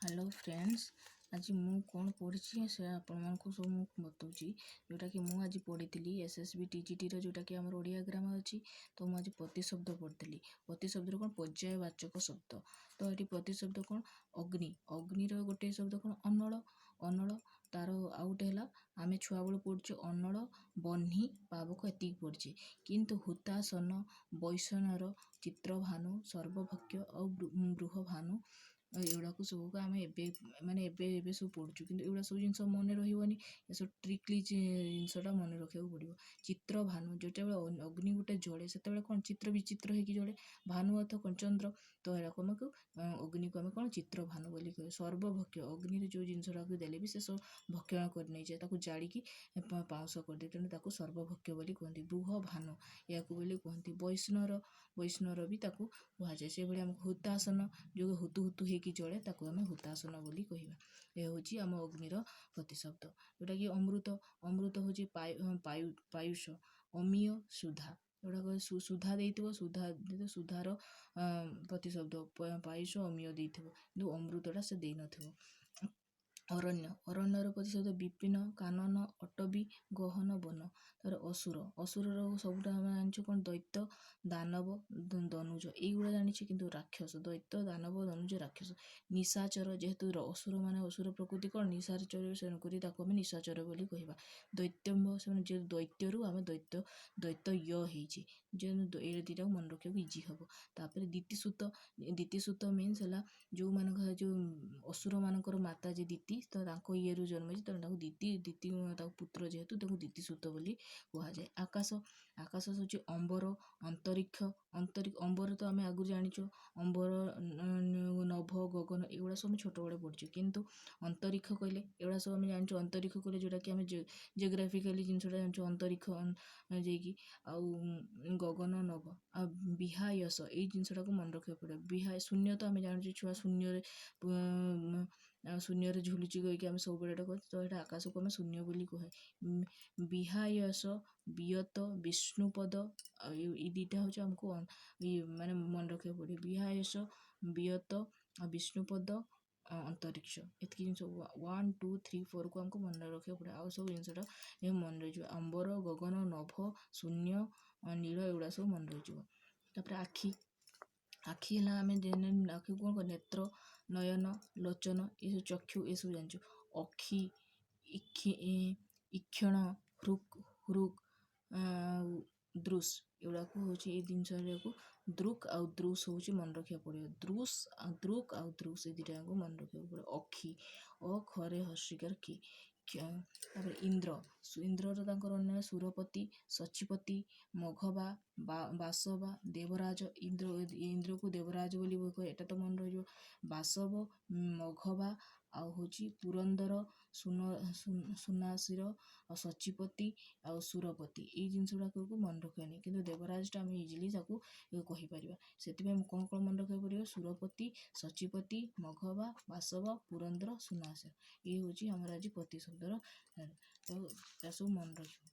Hello friends, ଆଜି ମୁଁ କ'ଣ ପଢ଼ିଛି ସେ ଆପଣମାନଙ୍କୁ ସବୁ ମୁଁ ବତାଉଛି। ଯେଉଁଟାକି ମୁଁ ଆଜି ପଢ଼ିଥିଲି SSB TGTର, ଯେଉଁଟାକି ଆମର ଓଡ଼ିଆ ଗ୍ରାମାର ଅଛି। ତ ମୁଁ ଆଜି ପ୍ରତିଶବ୍ଦ ପଢ଼ିଥିଲି। ପ୍ରତିଶବ୍ଦର କ'ଣ? ପର୍ଯ୍ୟାୟବାଚକ ଶବ୍ଦ। ତ ଏଠି ପ୍ରତିଶବ୍ଦ କ'ଣ? ଅଗ୍ନି। ଅଗ୍ନିର ଗୋଟେ ଶବ୍ଦ କ'ଣ? ଅନଳ। ଅନଳ ତାର ଆଉ ଗୋଟେ ହେଲା, ଆମେ ଛୁଆବେଳୁ ପଢ଼ୁଛେ ଅନଳ, ବହ୍ନି, ପାବକ, ଏତିକି ପଢ଼ିଛେ। କିନ୍ତୁ ହୁତାସନ, ବୈଷ୍ଣର, ଚିତ୍ରଭାନୁ, ସର୍ବଭକ୍ଷ ଆଉ ବୃହଭାନୁ, ଏଗୁଡ଼ାକୁ ସବୁକୁ ଆମେ ଏବେ ମାନେ ଏବେ ଏବେ ସବୁ ପଢ଼ୁଛୁ। କିନ୍ତୁ ଏଗୁଡ଼ା ସବୁ ଜିନିଷ ମନେ ରହିବନି। ଏସବୁ ଟ୍ରିକଲି ଜିନିଷଟା ମନେ ରଖିବାକୁ ପଡ଼ିବ। ଚିତ୍ରଭାନୁ, ଯେତେବେଳେ ଅଗ୍ନି ଗୋଟେ ଜଳେ, ସେତେବେଳେ କ'ଣ ଚିତ୍ର ବିଚିତ୍ର ହେଇକି ଜଳେ। ଭାନୁ ଅର୍ଥ କ'ଣ? ଚନ୍ଦ୍ର। ତ ଏହାକୁ ଆମକୁ ଅଗ୍ନିକୁ ଆମେ କ'ଣ ଚିତ୍ରଭାନୁ ବୋଲି କହିବା। ସର୍ବଭକ୍ଷ, ଅଗ୍ନିରେ ଯେଉଁ ଜିନିଷଟାକୁ ଦେଲେ ବି ସେ ସବୁ ଭକ୍ଷଣ କରି ନେଇଯାଏ, ତାକୁ ଜାଳିକି ପାଉଁଶ କରିଦିଏ। ତେଣୁ ତାକୁ ସର୍ବଭକ୍ଷ ବୋଲି କୁହନ୍ତି। ବୃହ ଭାନୁ ଏହାକୁ ବୋଲି କୁହନ୍ତି। ବୈଷ୍ଣର, ବୈଷ୍ଣର ବି ତାକୁ କୁହାଯାଏ। ସେଭଳି ଆମକୁ ହୁତାସନ, ଯେଉଁ ହୁତୁ ହୁତୁ ହେଇକି ଜଳେ, ତାକୁ ଆମେ ହୁତାସନ ବୋଲି କହିବା। ଏ ହେଉଛି ଆମ ଅଗ୍ନିର ପ୍ରତିଶବ୍ଦ। ଯେଉଁଟାକି ଅମୃତ। ଅମୃତ ହେଉଛି ପାୟୁଷ, ଅମୀୟ, ସୁଧା। ଏଗୁଡ଼ାକ ସୁଧା ଦେଇଥିବ, ସୁଧା, ସୁଧାର ପ୍ରତିଶବ୍ଦ ପାୟୁଷ, ଅମୀୟ ଦେଇଥିବ, କିନ୍ତୁ ଅମୃତଟା ସେ ଦେଇନଥିବ। ଅରଣ୍ୟ। ଅରଣ୍ୟର ପ୍ରତିଶବ୍ଦ ବିପିନ, କାନନ, ଅଟବୀ, ଗହନ ବନ। ତାପରେ ଅସୁର। ଅସୁରର ସବୁଟା ଆମେ ଜାଣିଛୁ କ'ଣ? ଦୈତ୍ୟ, ଦାନବ, ଦନୁଜ, ଏଇଗୁଡ଼ା ଜାଣିଛୁ। କିନ୍ତୁ ରାକ୍ଷସ, ଦୈତ୍ୟ, ଦାନବ, ଦନୁଜ, ରାକ୍ଷସ, ନିଶାଚର। ଯେହେତୁ ଅସୁର ମାନେ ଅସୁର ପ୍ରକୃତି କ'ଣ ନିଶାଚର, ତେଣୁକରି ତାକୁ ଆମେ ନିଶାଚର ବୋଲି କହିବା। ଦୈତ୍ୟମ୍ବ, ସେମାନେ ଯେଉଁ ଦୈତ୍ୟରୁ ଆମେ ଦୈତ୍ୟ, ଦୈତ୍ୟ ୟ ହେଇଛି। ଯେଉଁ ଏଇ ଦୁଇଟାକୁ ମନେ ରଖିବାକୁ ଇଜି ହେବ। ତାପରେ ଦିତିସୁତ। ଦିତିସୁତ ମିନ୍ସ ହେଲା ଯେଉଁମାନଙ୍କର ଯେଉଁ ଅସୁରମାନଙ୍କର ମାତା ଯେ ଦିତି, ତ ତାଙ୍କ ଇଏରୁ ଜନ୍ମ ହେଇଛି। ତେଣୁ ତାକୁ ଦିତି ଦିତି ତାକୁ ପୁତ୍ର ଯେହେତୁ, ତାକୁ ଦିତିସୁତ ବୋଲି କୁହାଯାଏ। ଆକାଶ। ଆକାଶ ହେଉଛି ଅମ୍ବର, ଅନ୍ତରିକ୍ଷ। ଅମ୍ବର ତ ଆମେ ଆଗରୁ ଜାଣିଛୁ। ଅମ୍ବର, ନଭ, ଗଗନ, ଏଗୁଡ଼ା ସବୁ ଆମେ ଛୋଟବେଳେ ପଢ଼ିଛୁ। କିନ୍ତୁ ଅନ୍ତରିକ୍ଷ କହିଲେ ଏଗୁଡ଼ା ସବୁ ଆମେ ଜାଣିଛୁ। ଅନ୍ତରିକ୍ଷ କହିଲେ ଯେଉଁଟାକି ଆମେ ଜିଓଗ୍ରାଫିକାଲି ଜିନିଷଟା ଜାଣିଛୁ, ଅନ୍ତରିକ୍ଷ ଯାଇକି। ଆଉ ଗଗନ, ନଭ ଆଉ ବିହାୟସ, ଏଇ ଜିନିଷଟାକୁ ମନେ ରଖିବାକୁ ପଡ଼ିବ। ଶୂନ୍ୟ ତ ଆମେ ଜାଣିଛୁ, ଛୁଆ ଶୂନ୍ୟରେ ଶୂନ୍ୟରେ ଝୁଲୁଛି କହିକି ଆମେ ସବୁବେଳେ ଏଇଟା କହୁ। ତ ଏଇଟା ଆକାଶକୁ ଆମେ ଶୂନ୍ୟ ବୋଲି କୁହେ। ବିହାୟସ, ବିୟତ, ବିଷ୍ଣୁପଦ, ଆଉ ଏଇ ଦୁଇଟା ହେଉଛି ଆମକୁ ମାନେ ମନେ ରଖିବାକୁ ପଡ଼ିବ। ବିହାୟସ, ବିୟତ ଆଉ ବିଷ୍ଣୁପଦ, ଅନ୍ତରିକ୍ଷ, ଏତିକି ଜିନିଷ 1 2 3 4କୁ ଆମକୁ ମନେ ରଖିବାକୁ ପଡ଼ିବ। ଆଉ ସବୁ ଜିନିଷଟା ମନେ ରହିଯିବ। ଅମ୍ବର, ଗଗନ, ନଭ, ଶୂନ୍ୟ, ନୀଳ, ଏଗୁଡ଼ା ସବୁ ମନେ ରହିଯିବ। ତାପରେ ଆଖି। ଆଖି ହେଲା ଆମେ ଆଖିକୁ କ'ଣ କହୁ? ନେତ୍ର, ନୟନ, ଲୋଚନ, ଏସବୁ, ଚକ୍ଷୁ, ଏସବୁ ଜାଣିଛୁ। ଅକ୍ଷି, ଇକ୍ଷଣ, ହୃକ୍, ହୃକ୍, ଦୃଶ୍, ଏଗୁଡ଼ାକୁ ହେଉଛି ଏଇ ଜିନିଷଟାକୁ ଦୃକ୍ ଆଉ ଦୃଶ୍ ହେଉଛି ମନେ ରଖିବାକୁ ପଡ଼ିବ। ଦୃଶ୍ ଆଉ ଦୃକ୍ ଆଉ ଦୃଶ୍, ଏ ଦୁଇଟାକୁ ମନେ ରଖିବାକୁ ପଡ଼ିବ। ଅକ୍ଷି, ଅ ଖରେ ହର୍ଷିକାର ଖି। ତାପରେ ଇନ୍ଦ୍ର। ଇନ୍ଦ୍ରର ତାଙ୍କର ଅନ୍ୟ ସୁରପତି, ସଚିପତି, ମଘବା, ବାସବା, ଦେବରାଜ। ଇନ୍ଦ୍ର, ଇନ୍ଦ୍ରକୁ ଦେବରାଜ ବୋଲି କହେ, ଏଇଟା ତ ମନେ ରହିଯିବ। ବାସବ, ମଘବା ଆଉ ହେଉଛି ପୁରନ୍ଦର, ସୁନାଶିର ଆଉ ସଚିପତି ଆଉ ସୁରପତି, ଏଇ ଜିନିଷ ଗୁଡ଼ାକୁ ମନେ ରଖିବାନି। କିନ୍ତୁ ଦେବରାଜଟା ଆମେ ଇଜିଲି ତାକୁ କହିପାରିବା। ସେଥିପାଇଁ ମୁଁ କ'ଣ କ'ଣ ମନେ ରଖିବାକୁ ପଡ଼ିବ? ସୁରପତି, ସଚିପତି, ମଘବା, ବାସବ, ପୁରନ୍ଦର, ସୁନାଶିର। ଏଇ ହେଉଛି ଆମର ଆଜି ପ୍ରତିଶବ୍ଦର। ତ ଏସବୁ ମନେ ରଖିବ।